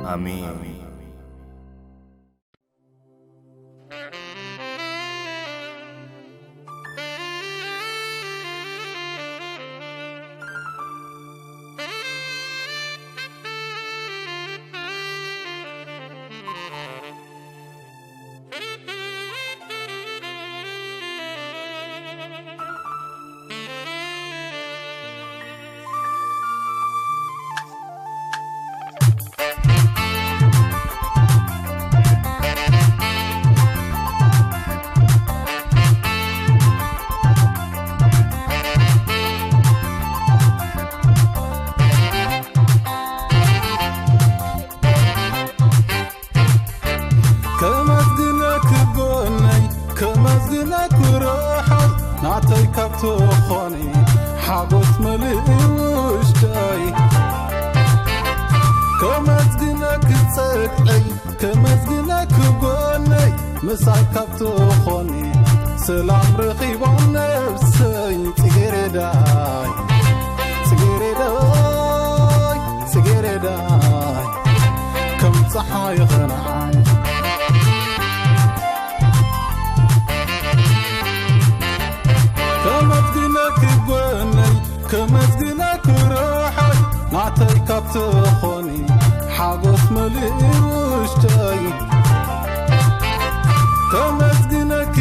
ኣሜን። ከመስግነኪ ጎነይ፣ ከመስግነኪ ሮሓይ፣ ናተይ ካብ ትኾኒ ሓጎስ መሊኡ ውሽጠይ። ከመስግነኪ ጸግዐይ፣ ከመስግነኪ ጎነይ፣ ምሳይ ካብ ትኾኒ ሰላም ረኺባ ነብሰይ። ጽጌረዳይ፣ ጽጌረዳይ፣ ጽጌረዳይ፣ ከም ጸሓይ ኸነዓይ። ከመስግነኪ ጎነይ፣ ከመስግነኪ ርሑይ፣ ናተይ ካብ ትኾኒ ሓጎስ መሊኡ ውሽጠይ። ከመስግነኪ፣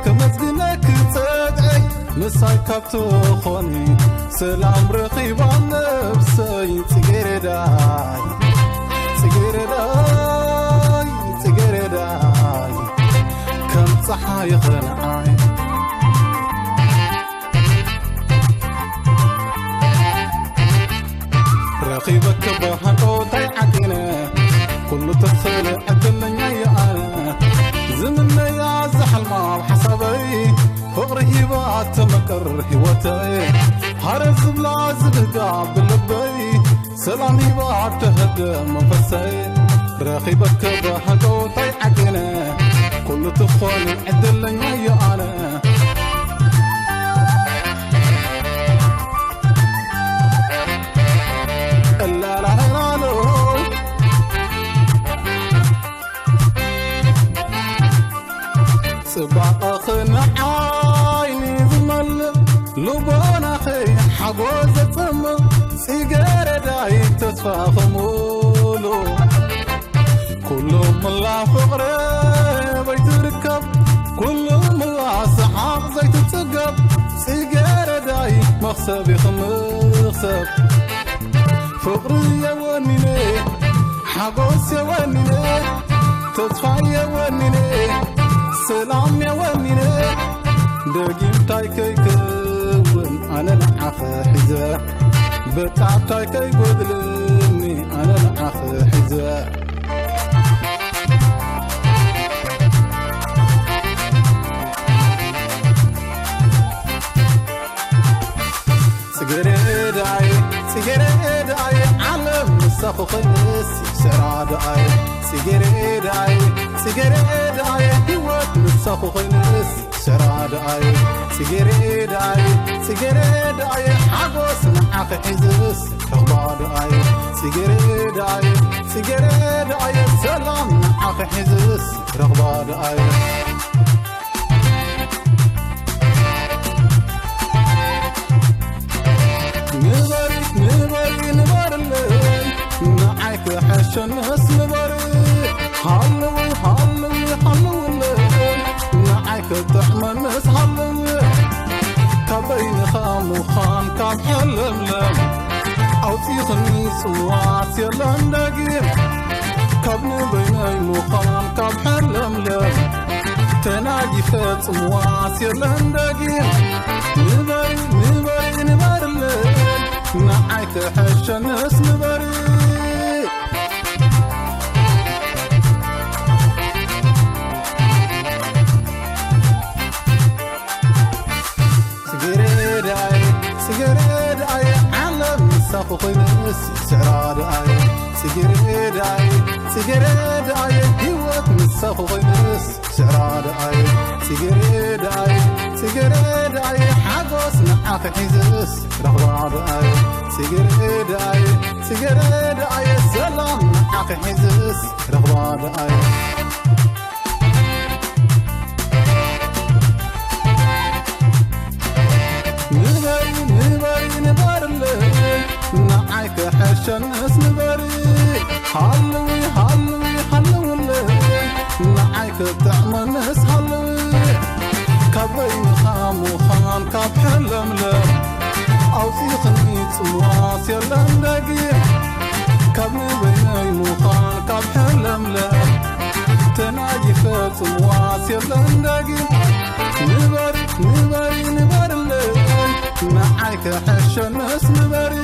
ከመስግነኪ ጸግዐይ፣ ምሳይ ካብ ትኾኒ ሰላም ረኺባ ነብሰይ። ጽጌረዳይ፣ ጽጌረዳይ፣ ጽጌረዳይ፣ ከም ጸሓይ ኸነዓይ። ረኺበኪ ብሃንቀውታይ ዓጢነ፣ ኩሉ ተኽእለ ዕድለኛ እየ ኣነ። ዝምነያ ዝሓልማ ኣብ ሓሳበይ፣ ፍቕሪ ሂባ ተመቅር ህይወተይ። ሃረ ዝብላ ዝብህጋ ብልበይ፣ ሰላም ሂባ ተህደ መንፈሰይ። ረኺበኪ ብሃንቀውታይ ዓጢነ፣ ኩሉ ትኾኒ ዕድለኛ እየ ኣነ። እላላላሎ። ጽባቐኺ ንዓይኒ ዝመልእ፣ ልቦናኺ ሓጎስ ዘጽምእ፣ ጽጌረዳይ ተስፋኺ ምሉእ። ኩሉ ምላ ፍቕሪ በይትርከብ፣ ኩሉ ምላ ሰሓቕ ዘይትጽገብ፣ ጽጌረዳይ መኽሰብ ኢኺ መኽሰብ። ፍቕሪ የወኒነ፣ ሓጎስ የወኒነ፣ ተስፋ የወኒነ፣ ሰላም የወኒነ። ደጊም ታይ ከይከውን ኣነ ንዓኺ ሒዘ፣ በቃ ታይ ከይጎድልኒ ኣነ ንዓኺ ሒዘ። ጽጌረዳይ፣ ጽጌረዳይ፣ ዓለም ምሳኺ ኮይነስ ሰራዳይ። ጽጌረዳይ፣ ጽጌረዳይ፣ ህይወት ምሳኺ ኮይነስ ሰራዳይ። ጽጌረዳይ፣ ጽጌረዳይ፣ ሓጎስ ንዓኺ ሒዝስ ረኽባዳይ። ጽጌረዳይ፣ ጽጌረዳይ፣ ሰላም ንዓኺ ሒዝስ ረኽባዳይ። ንበሪ፣ ንበሪ፣ ንበርለይ፣ ንዓይ ክሕሸንስ ንበሪ። ሃለዊ፣ ሃለዊ፣ ሃለውለይ፣ ንዓይ ክጥዕመንስ ሃለዊ። ካብ በይንኻ ምዃን ካብ ሕልምለም፣ ኣውጺኽኒ ጽዋት የለን ደጊም። ካብ ንበይነይ ምዃን ካብ ሕልምለም፣ ተናጊፈ ጽምዋት የለን ደጊም። ንበሪ፣ ንበሪ፣ ንበርለይ፣ ንዓይ ክሕሸንስ ንበሪ። ጽጌረዳይ፣ ጽጌረዳይ፣ ዓለም ምሳኺ ኮይነስ ስዕራዳይ። ጽጌረዳይ፣ ጽጌረዳይ፣ ህይወት ምሳኺ ኮይነስ ስዕራ ደኣየ ጽጌረዳየ ጽጌረዳየ ሓጎስ ንዓኺ ሒዝስ ረኽባ ደኣየ ጽጌረዳየ ጽጌረዳየ ሰላም ንዓኺ ሒዝስ ረኽባ ደኣየ። ንበሪ ንበሪ ንበርለይ ንዓይ ክሕሸንስ ንበሪ ሃልዊ ሃልዊ ሃልውለይ ንዓይ ክጥዕመንስ ሃልዊ ካብ በይንኻ ምዃን ካብ ሕለምለ ኣውፂኽኒ ፅዋስ የለን ደጊም ካብ ንበይነይ ምዃን ካብ ሕለምለ ተናጊፈ ጽዋስ የለን ደጊም ንበሪ ንበሪ ንበርለይ ንዓይ ክሕሸንስ ንበሪ